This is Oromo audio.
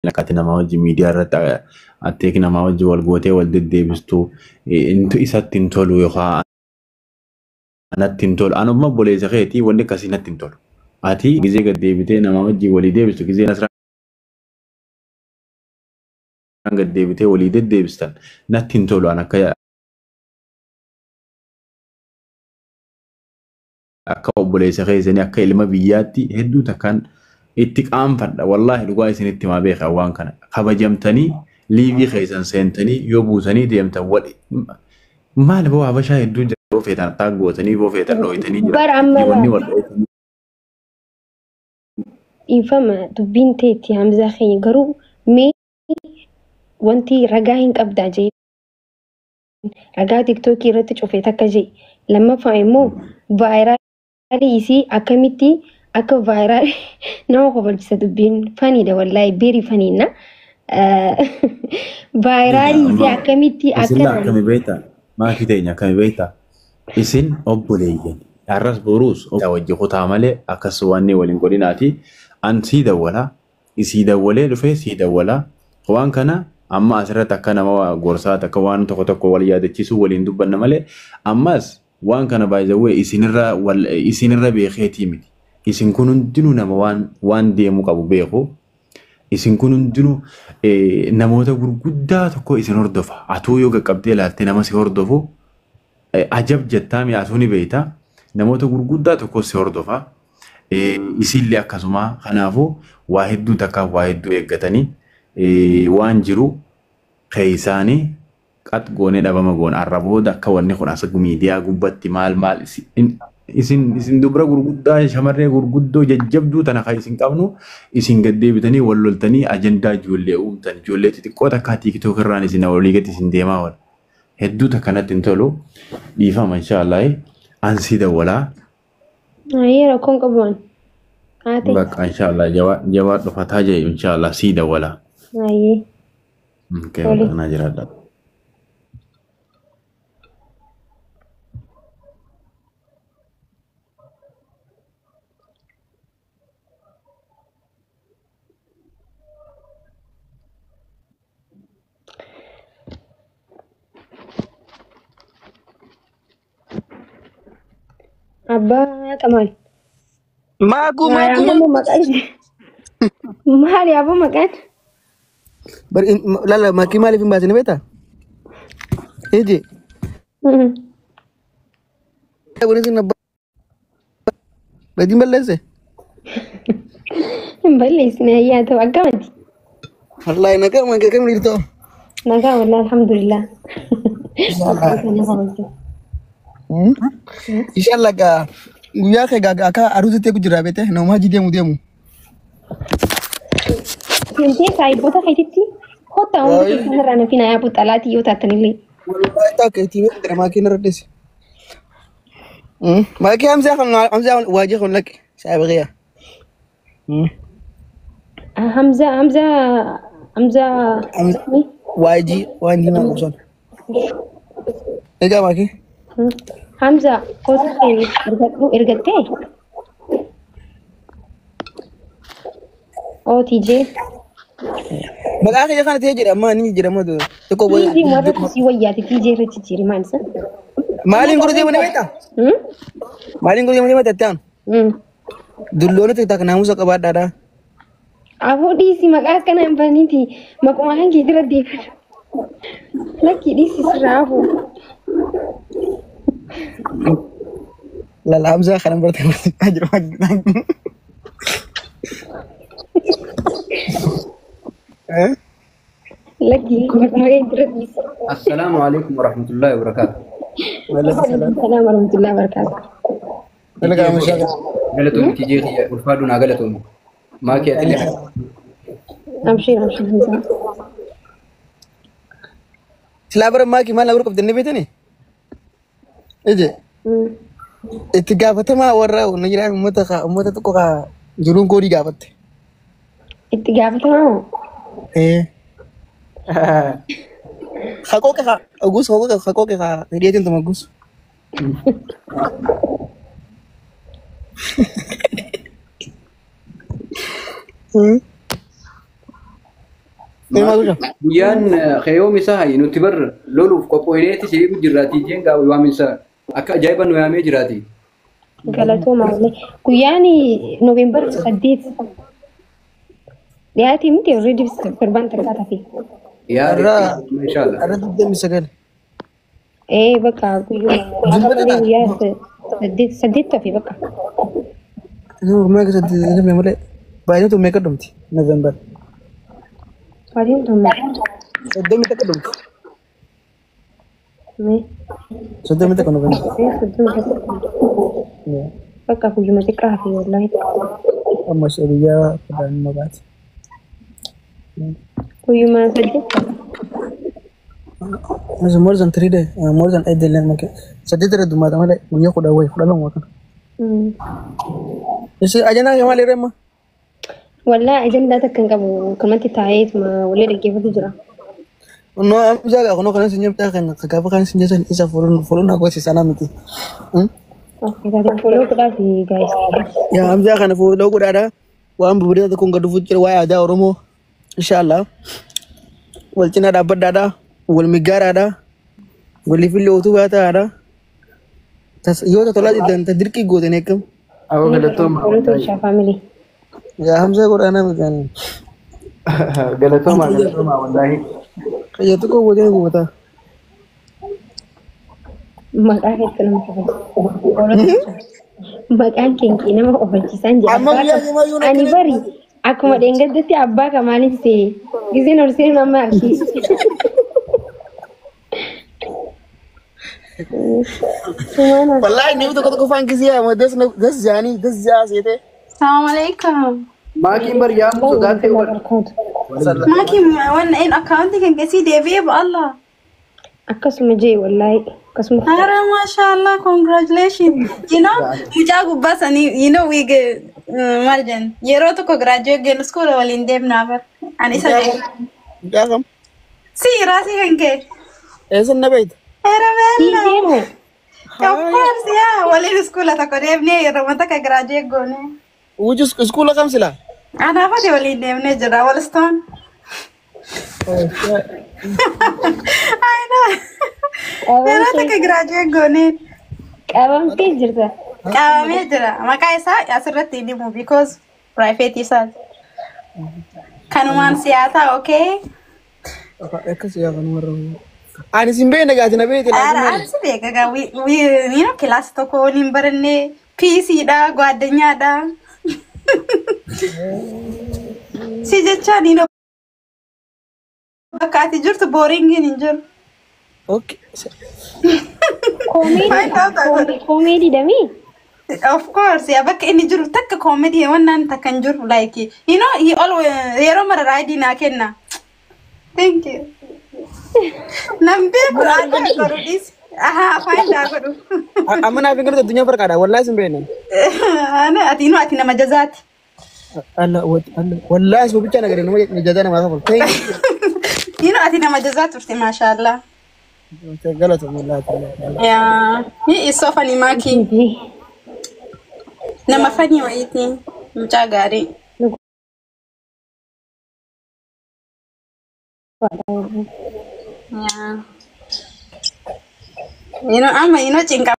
Akka ati namaa wajjin miidiyaa irratti atteek namaa wajjin wal gootee wal deddeebistu isatti hin tolu yookaan natti hin tolu. Anuma obboleessa keetii wanni akkasii natti hin tolu. Ati gizee gad deebitee namaa wajjin walii deebistu, gizee nasraan gad deebitee walii deddeebistan natti hin tolu. An akka obboleessa keessanii, akka ilma biyyaatti hedduu takkaan itti qaanfadha. Wallaahi dhugaa isinitti himaa beeka waan kana. Kabajamtanii liivii keessan seentanii yoo buutanii deemtan wal maal boo habashaa hedduu jira, yoo feetan attaak gootanii, yoo feetan dhooytanii jira. Bara amma Wanni wal dhooytanii. Dhiifama, dubbiin teetti Hamzaa keenya, garuu mee wanti ragaa hin qabdaa jee, ragaa TikTokii irratti cufe takka jee. Lammaffaa immoo viralii isii akkamitti akka viral nama kofalchisa? Dubbiin funny dha, wallaahi very funny na. Viralii isii akkamitti Isin akka akkami beektaa? Maakii teenya akkami beektaa? Isin obboleeyyan. Har'as boruus wajji kutaa malee akkas wanni waliin godhinaati. An sii dawwalaa. Isii dawwalee dhufee sii dawwalaa. Waan kana amma asirratti akka nama gorsaati, akka waan tokko tokko wal yaadachiisuu waliin dubbanna malee, ammas waan kana baay'ee isinirra wal isinirra beekeetii miti. Isin kun hundinuu nama waan deemuu qabu beeku. Isin kun hundinuu namoota gurguddaa tokko isin hordofa. Atuu yoo qaqqabdee ilaalte nama si hordofu ajab jettaa, mi'aatuu ni beekta. Namoota gurguddaa tokko si hordofa. Isillee akkasuma. Kanaafuu waa hedduu takkaaf waa hedduu eeggatanii waan jiru keessaanii qax goonee dhabama goona. Arra booda akka wanni kun as miidiyaa gubbatti maal maal isin dubra gurguddaa, shamarree gurguddoo jajjabduu tana kan isin qabnu, isin gad deebitanii wal loltanii ajandaa ijoollee uumtan, ijoollee xixiqqoo takkaa TikTok irraan isin olii gadi isin deemaa oola. Hedduu takkanatti hin tolu. Dhiifama, inshaallah. Ansii dawwalaa. Ayyee, rakkoon qabu waan. Haate. Bakka inshaallah jabaa dhufataa jee, inshaallah sii dawwalaa. Ayyee. Okay, Tole. Bakka naa jiraadha. Abbaa Kamaal. Maakuu maakuu. Maali maqaan? Maali aboo maqaan? Bar lala, maakii maaliif hin baasine beektaa? Iji. Kunis hin abbaa. Badiin balleesse. Hin balleessine, ayyaa ta'u akkamati? Wallaahi nagaa, man kam jirtu? Nagaa wallaahi, alhamdulillah. Inshallah gaa guyyaa kee gaa akka aruusitti eegu jira beekte, nama hojii deemu deemu. Seentee saayiboota keetitti kottaa, hundi keessan irraa nafina yaa buxalaatii yoo taatanillee. Wallaahi takka itti beekte maakii narra dhise. Maakii Hamzaa kan Hamzaa waajii kan laqqe saabiqiya. Hamza, Hamza, Hamza. Waajii waan diimaa qabsan. Egaa maakii. Hamza kottu seeni ergadhu ergattee. OTJ. Maqaa kiyya kana ta'ee jira amma inni jira amma tokko. TJ warra kusii wayyaati, TJ irra jijjiiri, maal isa? Maaliin godhu deemu ni beektaa? Maaliin godhu deemu ni beektaa ta'an? Dulloonni takka naamusa qabaadhaadha. Aboo dhiisi, maqaa akkana hin baniiti, maquma kan keetirra deeffadhu. Lakki, dhiisi, sirraa hafu. Lala, Hamzaa kana bartee barsiisaa jiru. Lakki, maquma keetirra dhiisi. Assalaamu alaikum warahmatullahi wabarakatuh. Salaam warahmatullahi wabarakatuh. Dalagaa mashaa. Galatoomii tijee kiyya, ulfaadhu, naa galatoomi. Maakii atilee. Abshir, abshir Hamzaa. Silaa bara maakii maal na qabdanii beektani? Ije itti gaafatamaa warra na jiraan uummata tokko kaa jiruun koodii gaafatte. Itti gaafatamaa moo? Ee. Haqooqe haa ogus, haqooqe, haqooqe haa hidheetiin tuma ogus. Guyyaan keeyoom isaa hayi nuti bar loluuf qophooyineeti seequ jirraati jeen gaa waaminsa akka ajaa'iba nu yaamee jiraati. Galatooma malee. Guyyaan Noovembar 8 dhiyaatee miti already torbaan takkaa tafe. Yaa inshallah. Irra 29. Ee bakka guyyuma guyyaa 8 tafe bakka. Meeqa saddeet malee baay'inatu meeqa dhumti Noovembar. Baay'een dhumti. 31 dhumti. 31 Noovembar. 31. Bakka guyyuma xiqqaa hafe wallaahi. Amma ishee guyyaa kudhan magaati. Guyyuma 8. It's more than 3 days, more than 8 days. 8 irra dhumata malee guyyaa 10 wayi 12 kana. Isi ajandaa kee maal irra? Wallaahi ajandaa takka hin qabu kanumatti taa'eetuma walii dhaggeeffatu jira. No amsa gaa kuno kanan sinjam taa kan gaafa kan sinjam san isa follow na gosi sana miti. Follow godhaa fi guys. Yaa amsa kana follow godhaadha. Waan bareedaa tokkoon gad dhufu jira waa'ee aadaa Oromoo inshallah. Wal cinaa dhaabbadhaadha. Wal migaaraadha. Waliif illee utubaa ta'aadha. Yoo tolaa diddan ta dirqii gootan eeggam. Awwa galatooma. Follow tolchaa family. Yaa Hamza godhaana migaan. Galatooma galatooma wallaahi. Qayyatu koo wajjin gubataa. Maqaa keetti nama kafalchiisa. Maqaan keenkee nama kafalchiisaan jira. Amma guyyaa himayyuu Ani bari akkuma dheengadatti abbaa kamaaliif ta'e giseen ol seenu amma argi. Wallaahi namni tokko tokko faan kisii yaa das das jaanii das jaa seete. Assalamu alaikum. Maakiin bar yaamu sodaattee wal. Maaki waan in akkaawuntii kan keessi deebi'ee ba Allah. Akkasuma jee wallaahi akkasuma. Hara mashallah congratulations. You know mucaa gubbaa sanii you know we get maal jenna yeroo tokko graduate geenyu school waliin deemnaa bar. Ani isa beeka. Mucaa kam? Si raasii kan kee. Eessa na beekta? Hera beella. Deemu. Of course yeah waliin school tokko deemnee yeroo takka graduate goone. Wuju iskuula kam silaa? Anaaf ati waliin deemnee jira Wallstone. I know. Yeroo takka graduate goone. Qabamtee jirta. Qabamee jira. Maqaa isaa asirratti hin himu because private isaati. Kanumaan siyaasaa okay? Akkas yaa kanuma irra. Ani sin beekne gaati na beekte. Ara ansi beeka gaa we you know kilaas tokko waliin barannee PC dha gwaaddanyaadha. Si jechaan you know bakka ati jirtu boringiin hin jiru. Okay. Koomeedii damee. Of course, yeah, bakka inni jiru takka comedy wannan takka hin jiru like you know he always yeroo mara raayidii naa kenna. Thank you. Nam beeku aadaa godhu dhiisi. Aha afaan daa godhu. Amma naaf hin galu addunyaa barqaadha wallaahi sin beekne. Ana ati nu ati nama jazaati. Allah wallaahi sun bicha nagare nama jazaa namaa kafalu. Thank you. You know ati nama jazaa turte mashallah. Galatoom wallaahi. Yeah, he is so funny Maki. Nama funny wayiiti mucaa gaarii. Yeah. You know amma you know cinqa